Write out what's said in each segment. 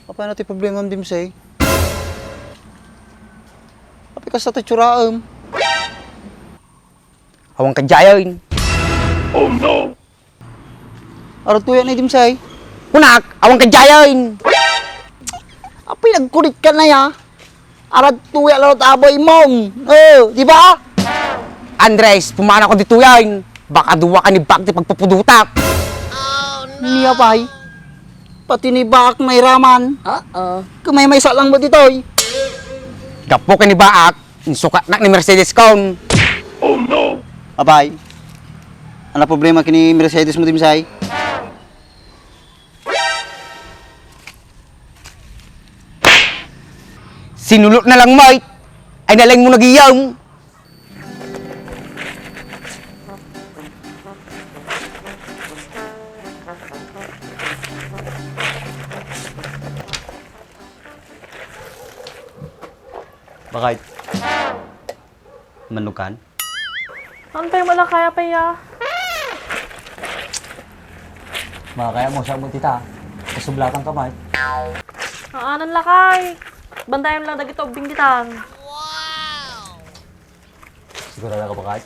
Apa na ti problema dim say? Api ka sa ti tsuraam. Awang kadyayon. Arat tuya na dim say. Kunak, awang kadyayon. Api nagkulit ka na ya. Arat tuya larot aboy mom. Di ba? Andres, pumana ko dito yan. Baka duwa ka ni Bakti pagpupudutak. Niya pay. Pati ni Baak may raman. Kumay may salang mo ditoy. Gapo ka ni Baak, sukat na ni Mercedes kon. Abay. Ano problema kini Mercedes mo dim say? Sinulot na lang, mate. Ay nalang mo nagiyam. Bakit? Manukan? Antay mo lang kaya pa ya. Makakaya mo siya mo tita. Kasublatan ka man. Aanan lakay. Bandayan lang dagito ubing ditang. Sigurado ka ba kahit?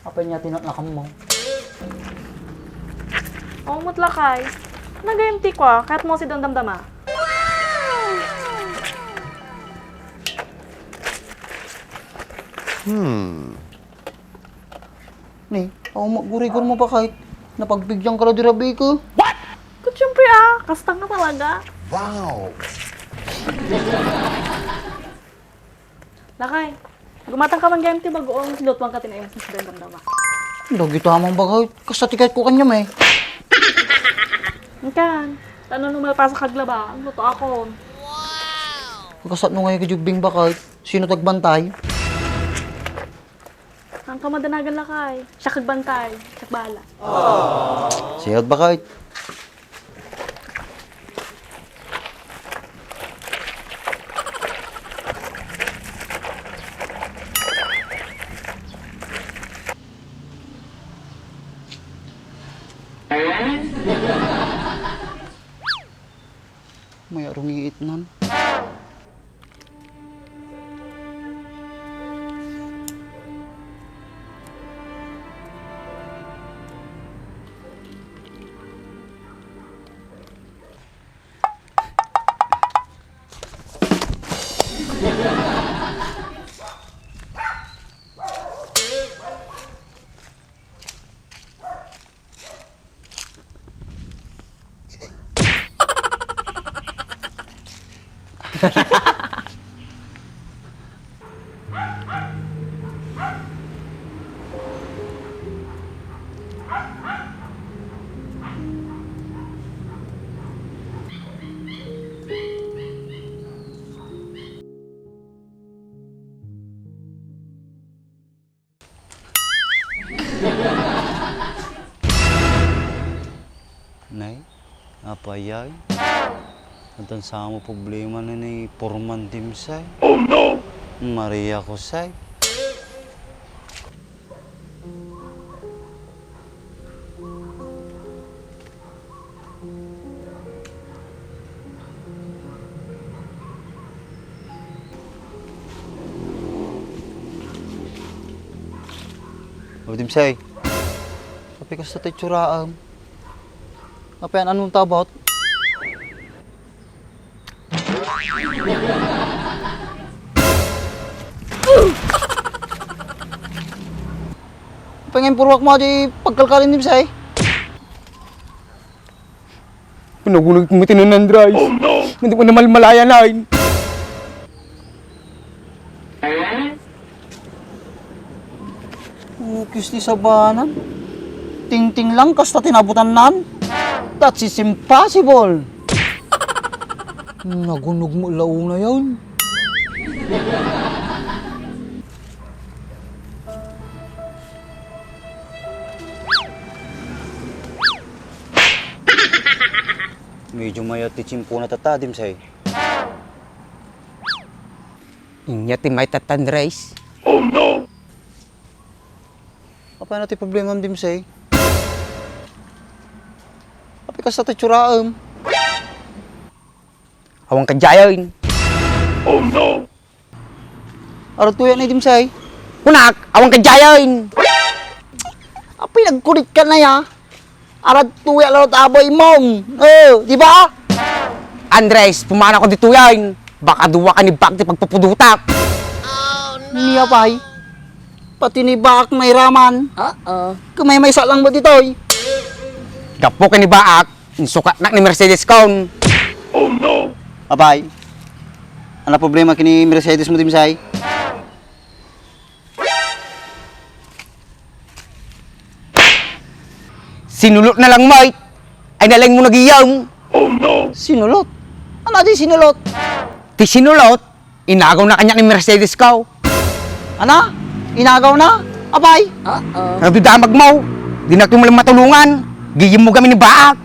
Apa niya tinatlakan mo? Umot lakay. Nagayunti ko kahit mo si damdama. Ni, ako magurigol mo ba kahit napagbigyan ka na dirabi ko? Kut syempre kastang na talaga. Wow! Lakay. Gumatang ka man game ti bagoong silotwang ka tinayos ni si damdama. Lagi tamang ba kahit kasatikat ko kanya may. Kan. Tanong nung malapasa kaglaba. Ano to ako? Kasat no ngayon kajugbing ba kahit sino tagbantay? Ang kamadanagan lakay. Siya kagbantay. Siya bala. Siyad ba kahit? May arong iit nan. Nay, apa yay? Antan sa mo problema na ni Porman Dim say. Oh no! Maria ko say. Oh, Dim say. Sabi ka sa titsuraam. Apa yan anong tabot? Pengen purwak mo di pagkalkalin ni Bisay. Pinagulag kong matinan ng Andres. Oh no! Hindi mo na malmalaya na. Kisti sa banan. Ting-ting lang kasta tinabutan nan. That is impossible. Nagunog mo laong na yun. Medyo mayat ti chimpo na tatadim say. Inya ti may Andres. Apa na ti problema dim say? Api ka sa titsuraam. awang kadyayon. Arat tuya na dimsay. Kunak, awang kadyayon. Apay nagkulit ka na ya. Arat tuya lalo taboy mong. Oh, di ba? Andres, pumana ko dito yan. Baka duwa ka ni Bakti pagpupudutak. Niya pay. Pati ni Baak may raman. Kamay may lang mo ditoy. Gapo ka ni Baak, sukat na ni Mercedes kon. Apay. Ano problema kini Mercedes mo dimsay? Sinulot na lang, mate. Ay nalang mo nagiyang. Sinulot. Ano di sinulot? Ti sinulot, inagaw na kanya ni Mercedes ko. Ana? Inagaw na? Apay? Nagdudamag mo. Di na tumalang matulungan. Giyim mo kami ni Baak.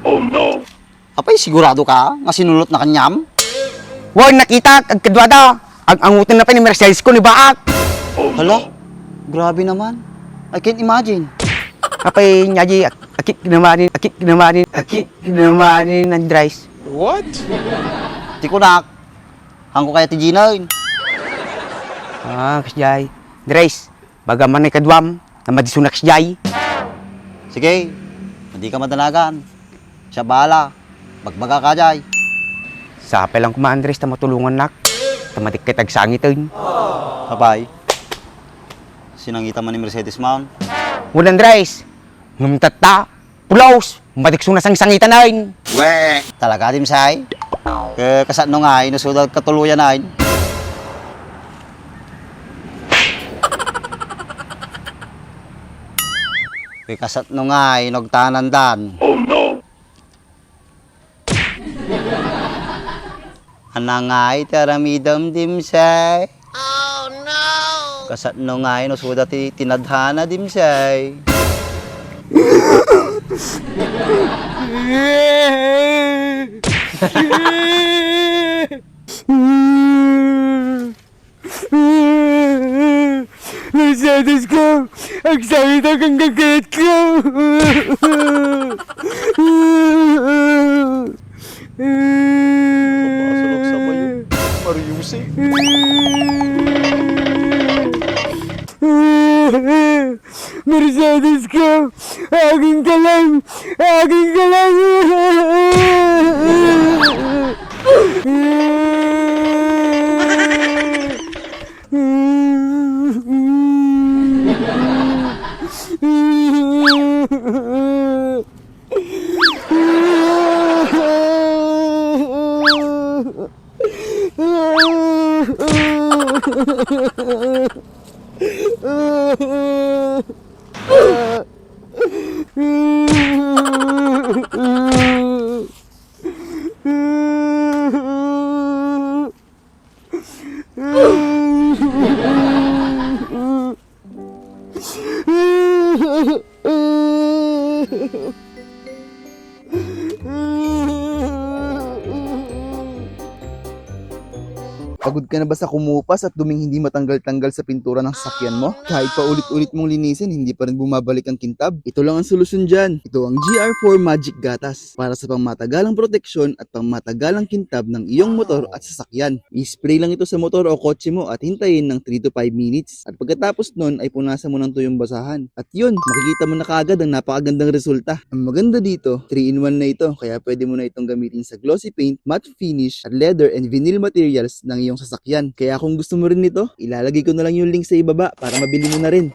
Apay sigurado ka nga sinulot na kanyam? Woy, nakita, agkadwada. Ang angutin na pa ni Mercedes ko ni Baak. Hala? Grabe naman. I can't imagine. Kapay nyaji, akit kinamanin, Andres. Di ko nak. Hangko kaya ti Gina yun. Kasjay. Andres, bagaman ay kadwam, na madisunak kasjay. Sige. Hindi ka madalagan. Siya bahala. Magbaga ka jay. Sapay lang kuma, Andres, na matulungan nak. Tamadik kay tagsangitin. Apay. Sinangita man ni Mercedes Mount. Wala, Andres. Ngumtata, pulaos, madik sunas ang sangitan na yun. Talaga dimsay. Kasat no nga, inusudal katuluyan na yun. Kasat no nga, inogtanandan. Anangay, taramidam dimsay. Kasat no nga, inusuda tinadhana dimsay. Mercedes ko, ang sakit ang gagayat ko. Papasulok sa bayo. Mariusi. Mercedes ko, aking ka lang, aking ka lang. Pagod ka na ba sa kumupas at duming hindi matanggal-tanggal sa pintura ng sasakyan mo? Kahit pa ulit-ulit mong linisin, hindi pa rin bumabalik ang kintab? Ito lang ang solusyon dyan. Ito ang GR4 Magic Gatas para sa pangmatagalang proteksyon at pangmatagalang kintab ng iyong motor at sasakyan. I-spray lang ito sa motor o kotse mo at hintayin ng 3 to 5 minutes. At pagkatapos nun ay punasan mo ng tuyong basahan. At yun, makikita mo na kaagad ang napakagandang resulta. Ang maganda dito, 3-in-1 na ito kaya pwede mo na itong gamitin sa glossy paint, matte finish, at leather and vinyl materials ng iyong sasakyan. Kaya kung gusto mo rin nito, ilalagay ko na lang yung link sa ibaba para mabili mo na rin.